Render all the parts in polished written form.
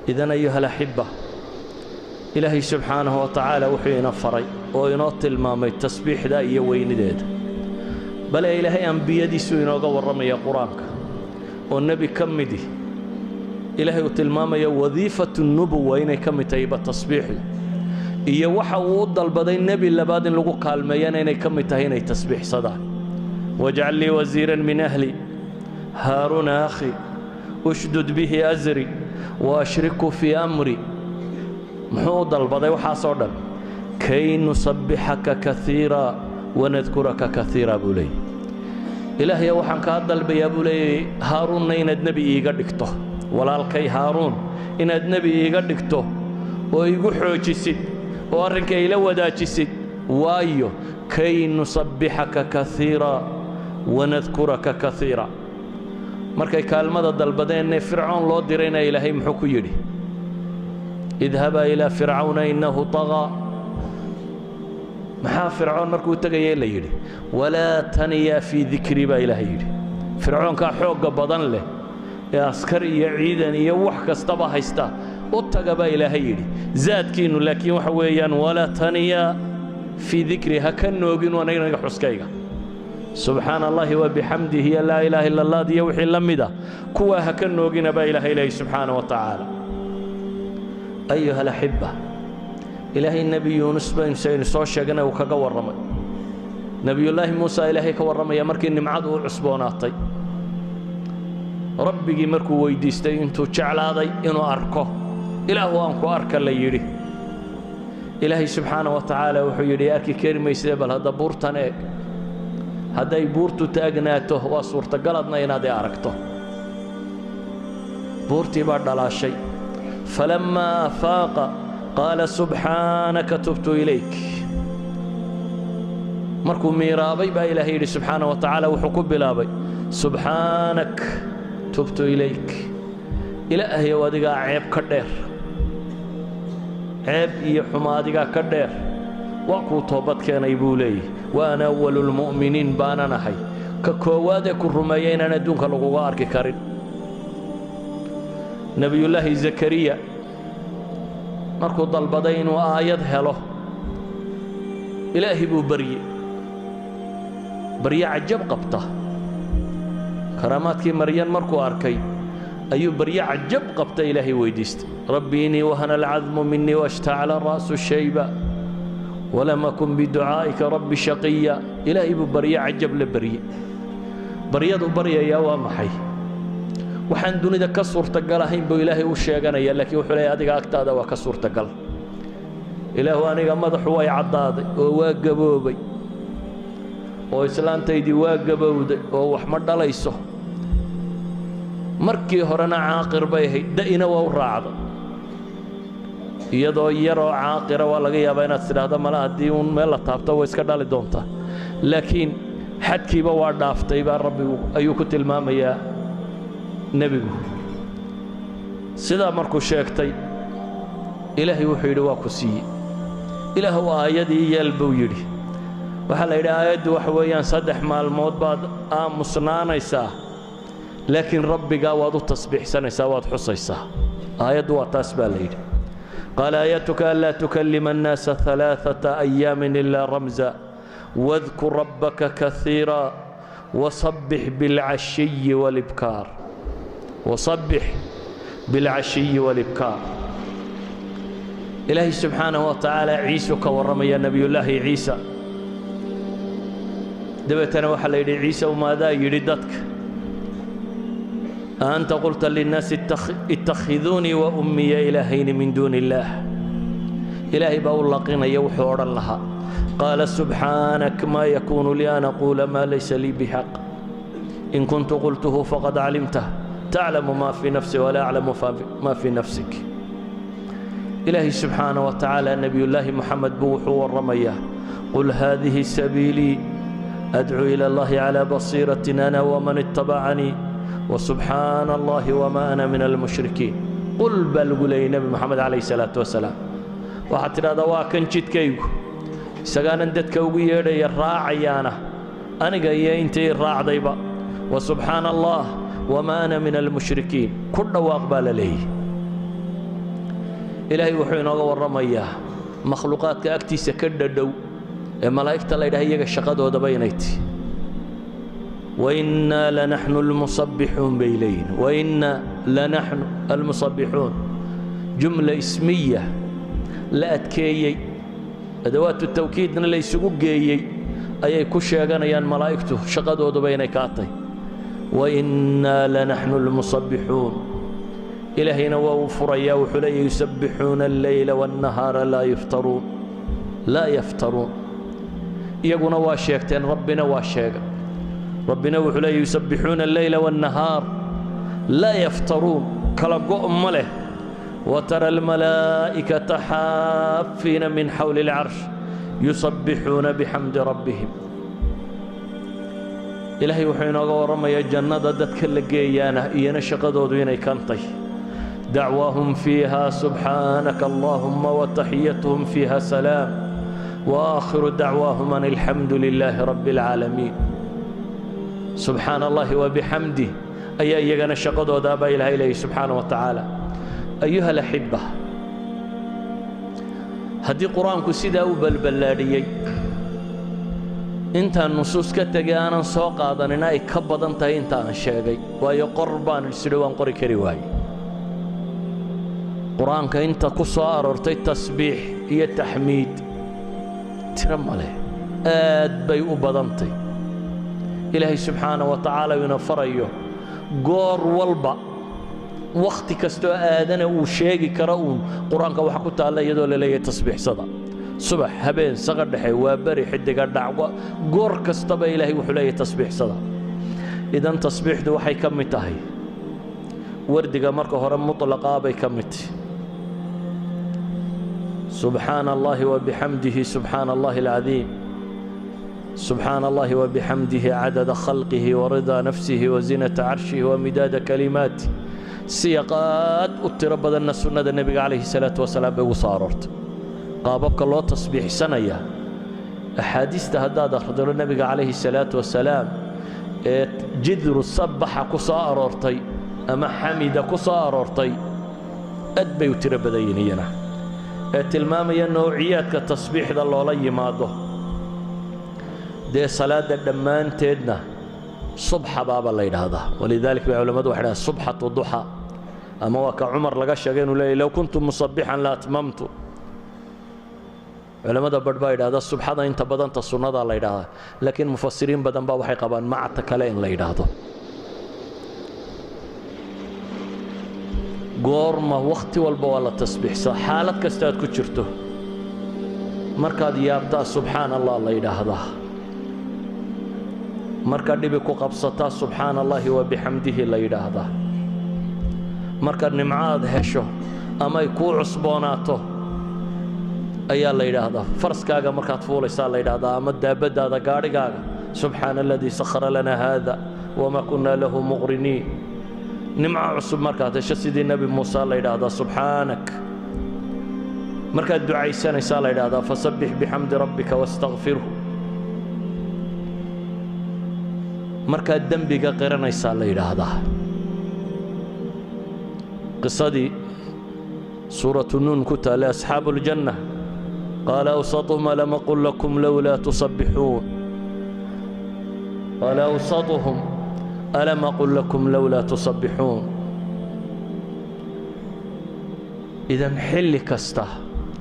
Idan, ayuha alaxiba, Ilaahay subxaanahu wa tacaala wuxuu ina faray oo inoo tilmaamay tasbiixda iyo weynideeda. Bale Ilaahay ambiyadiisuu inooga warramaya Qur-aanka, oo nebi ka midi Ilaahay uu tilmaamaya wadiifatu nubuwa inay ka mid tahayba tasbiixdu, iyo waxa uu u dalbaday nebi labaad in lagu kaalmeeyana inay ka mid tahay inay tasbiixsadaan. Wajcal lii wasiiran min ahli, Haaruuna akhi, ushdud bihi asri waashrikhu fii amri. Muxuu u dalbaday waxaasoo dhan? Kay nusabbixaka kaiira wanadkuraka kaiira, buu leeyay. Ilaahaya, waxaan kaa dalbayaa, buu leeyay, Haaruunna inaad nebi iiga dhigto, walaalkay Haaruun inaad nebi iiga dhigto oo igu xoojisid oo arrinka ila wadaajisid. Waayo, kay nusabbixaka kaiira wanadkuraka kaiira. Markay kaalmada dalbadeennee Fircoon loo dirayna, Ilaahay muxuu ku yidhi? Idhabaa ilaa fircawna innahu طagaa. Maxaa Fircoon markuu tegayay la yidhi? Walaa taniyaa fii dikrii, baa Ilaahay yidhi. Fircoonkaa xoogga badan leh ee askar iyo ciidan iyo wax kastaba haysta u taga, baa Ilaahay yidhi. Zaadkiinnu laakiin waxa weeyaan walaa taniyaa fii dikri, ha ka noogin aniga xuskayga. Subxaana Allahi wa bixamdihi iyo laa ilaaha illa Allah iyo wixii la mida, kuwaa ha ka noogina, baa Ilaahay leeyahy subxaana wa tacaala. Ayuha alaxiba, Ilaahay Nebi Yuunus baynu saynu soo sheegnay uu kaga warramay. Nebiyullaahi Muusa Ilaahay ka warramaya markii nimcadu u cusboonaatay, Rabbigii markuu weyddiistay intuu jeclaaday inuu arko. Ilaahu, aan ku arka, la yidhi. Ilaahay subxaana wa tacaala wuxuu yidhi: arki kari mayside, bal hadda buurtan eeg. Hadday buurtu taagnaato, waa suurtagaladna inaad i aragto. Buurtii baa dhalaashay. Falammaa afaaqa qaala subxaanaka tubtu ilayk. Markuu miiraabay baa Ilaahay yidhi subxaana wa tacaala, wuxuu ku bilaabay: subxaanak tubtu ilayk. Ilaahayow, adigaa ceeb ka dheer, ceeb iyo xumo adigaa ka dheer, waa kuu toobad keenay, buu leeyahy. Wa ana awalu lmu'miniin baanan ahay, ka koowaadee ku rumeeya inaan adduunka laguga arki karin. Nebiyullaahi Zakariya markuu dalbaday inuu aayad helo, Ilaahi buu barye, barye cajab qabta. Karaamaadkii Maryan markuu arkay ayuu barye cajab qabta Ilaahay weyddiistay: rabbi innii wahana alcadmu minii washtacala ra'su shayba walam akun biducaa'ika rabbi shaqiya. Ilaahay buu barye cajab la barye. Baryadu baryayaa waa maxay? Waxaan dunida ka suurtagal ahayn buu Ilaahay u sheeganaya, laakiin wuxuu leeyahy: adiga agtaada waa ka suurtagal. Ilaahu, aniga madaxu way caddaaday oo waa gaboobay, oo islaantaydii waa gabowday oo wax ma dhalayso. Markii horena caaqir bay ahayd, da'ina waa u raacday. Iyadoo yaroo caaqira waa laga yaabaa inaad tidhaahdo mala haddii uun meel la taabto way iska dhali doontaa, laakiin xadkiiba waa dhaaftay, baa Rabbigu ayuu ku tilmaamayaa nebigu. Sidaa markuu sheegtay, Ilaahay wuxuu yidhi: waa ku siiyey. Ilaahu, aayadii yeel, buu yidhi. Waxaa la yidhi: aayaddu waxa weeyaan 3 maalmood baad aamusnaanaysaa, laakiin Rabbigaa waad u tasbiixsanaysaa, waad xusaysaa. Aayaddu waa taas, baa la yidhi. Qaala aayatuka anlaa tukallima annaasa alaaثata ayaamin ilaa ramza, wadkur rabbaka kaiira, wasabbix bilcashiyi walibkaar, wasabbix bilcashiyi walibkaar. Ilaahay subxaanahu wa tacaala Ciisu ka warramaya, Nebiyullaahi Ciisa. Dabeetana waxaa la yidhi: Ciise, umaadaa yidhi dadka, aanta qulta linnaasi ittakhiduunii wa ummiya ilaahayni min duuni illaah? Ilaahay baa u laqinaya wuxuu odhan lahaa. Qaala subxaanak, maa yakuunu lii an aquula maa laysa lii bixaq, in kuntu qultuhu faqad calimtah, taclamu maa fii nafsi walaa aclamu maa fii nafsik. Ilaahay subxaana wa tacaala Nebiyullaahi Moxamed buu wuxuu warramayaa: qul haadihi sabiilii adcuu ila Allahi calaa basiiratin ana waman ittabacanii, wasubxaana Allahi wamaa ana min almushrikiin. Qul, baa lagu leeyay Nebi Moxamed calayhi salaatu wasalaam, waxaad tidhahdaa: waa kan jidkaygu, isagaanan dadka ugu yeedhaya, raacayaana aniga iyo intii raacdayba. Wasubxaana Allah wamaa ana min almushrikiin, ku dhawaaq, baa la leeyay. Ilaahay wuxuu inooga warramayaa makhluuqaadka agtiisa ka dhadhow ee malaa'igta la yidhaha iyaga shaqadoodaba inay tihi. وإنا لنحن المصبحون bay leeyihin. وإنا لنحن المصبحون, jumla ismiya la adkeeyey, adawaatu tawkiidna la isugu geeyey ayay ku sheeganayaan malaa'igtu shaqadooduba inay kaa tahy. وإنا لنحن المصبحون. Ilaahayna waa uu furayaa, wuxuu leeyahy: يسبحون الليل والنهار لا يفترون, لا يفترون. Iyaguna waa sheegteen, Rabbina waa sheega. Rabbina wuxuu leeyahy: يسبحون الليل والنهار لا يفترون, kala go' ma leh. وترى الملائكة حافين من حول العرش يسبحون بحمد ربهم. Ilaahay wuxuu inooga warramayaa jannada dadka la geeyaana iyana shaqadoodu inay kantay: دعواهم فيها سبحانك اللهم وتحيتهم فيها سلام وآخر دعواهم أن الحمد لله رب العالمين. سبحان الله وبحمده ayaa iyagana shaqadoodaa baa Ilahay leeyay subxaana wa tacaala. أيها الأحبة, haddii Qur-aanku sidaa u balballaadhiyey, intaan nusuus ka tegay aanan soo qaadanina ay ka badan tahay inta aan sheegay, waayo qor baan isidho waan qori kari waaye. Qur-aanka inta ku soo aroortay tasbiix iyo taxmiid tiro ma leh, aad bay u badantay. Ilaahay subxaana wa tacaala ina farayo goor walba, wakhti kastoo aadana uu sheegi karo uun, Qur-aanka waxa ku taalla iyadoo la leeyahay tasbiixsada, subax, habeen, saqa dhexe, waa beri, xidiga dhac, goor kastaba Ilaahay wuxuu leeyahay tasbiixsada. Idan tasbiixdu waxay ka mid tahay wardiga marka hore mutlaqaa bay ka mid tahay. سبحان الله وبحمده سبحان الله العظيم, سبحان الله وبحمده عدد خلقه ورضا نفسه وزنة عرشه ومداد كلماته. Siyaqaad u tiro badanna sunnada Nebiga calayhi salaatu wasalaam bay ugu soo aroortay qaababka loo tasbiixsanaya. Axaadiista haddaad akhrido Nebiga calayhi salaatu wasalaam ee jidru sabbaxa ku soo aroortay ama xamida ku soo aroortay, aad bay u tiro badan yihiin iyana, ee tilmaamaya noociyaadka tasbiixda loola yimaado. Dee salaadda dhammaanteedna subxa baaba la yidhaahdaa, ولذلك bay culimmadu waxay dhahaan سبحة الضحى, ama waa ka Cumar laga sheegay inuu leeyahy: لو كنت مصبحا لأتممت. Culimmada badh baa yidhahda subxada inta badanta sunnadaa la yidhahdaa, laakiin mufasiriin badan baa waxay qabaan macta kale in la yidhaahdo. Goorma? Wakhti walba waa la tasbiixsaa, xaalad kasta aad ku jirto. Markaad yaabtaa subxaan Allah la yidhaahdaa, markaad dhibi ku qabsataa subxaana Allahi wa bixamdihi la yidhaahdaa, markaad nimco aad hesho ama ay kuu cusboonaato ayaa la yidhaahdaa, faraskaaga markaad fuulaysaa la yidhaahdaa ama daabaddaada, gaadhigaaga: سبحان الذي سخر لنا هذا وما كنا له مقرنين. Nimco cusub markaad hesho sidii Nebi Muuse la yidhaahdaa subxaanak. Markaad ducaysanaysaa la yidhaahdaa فسبح بحمد ربك واستغفره. Markaad dembiga qiranaysaa la yidhaahdaa. Qisadii suuratu Nuun ku taallay, أصحاب الجنة, قال أوسطهم ألم أقل لكم لولا تسبحون, قال أوسطهم ألم أقل لكم لولا تسبحون. Idan xilli kasta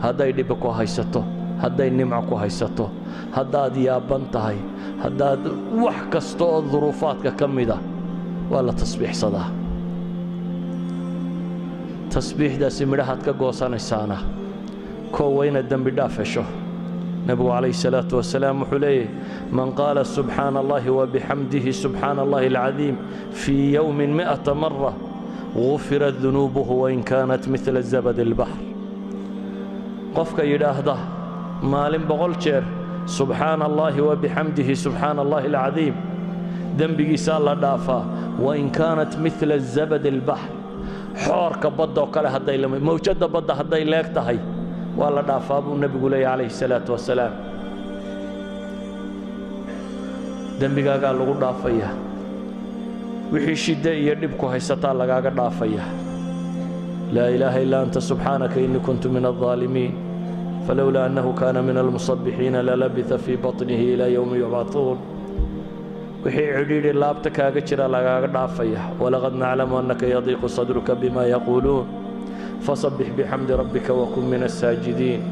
hadday dhibi ku haysato, hadday nimco ku haysato, haddaad yaaban tahay, haddaad wax kasta oo duruufaadka ka mida, waa la tasbiixsadaa. Tasbiixdaasi midhahaad ka goosanaysaana koo waa inaad dembi dhaaf hesho. Nebigu calayhi salaatu wasalaam wuxuu leeyahy: من قال سبحان الله وبحمده سبحان الله العظيم في يوم 100 مرة غفرت ذنوبه وإن كانت مثل زبد البحر. Qofka yidhaahda maalin 100 jeer subxaana Allahi wabixamdihi subxaana Allahi alcadiim, dembigiisaa la dhaafaa وإن كانت مثل زبد البحر, xoorka badda oo kale hadday mawjadda badda hadday leeg tahay waa la dhaafaa, buu Nebigu leeyahy calayhi salaatu wasalaam. Dembigaagaa lagu dhaafaya, wixii shidde iyo dhibku haysataa lagaaga dhaafaya. Laa ilaaha illaa anta subxaanaka innii kuntu min aldaalimiin. Falowlaa annahu kaana min almusabbixiina lalabitha fii baطnihi ilaa yowmi yubcahuun. Wixii cidhiidhi laabta kaaga jira lagaaga dhaafaya. Walaqad naclamu annaka yadiiqu sadruka bima yaquuluun, fasabbix bixamdi rabbika wakun min asaajidiin.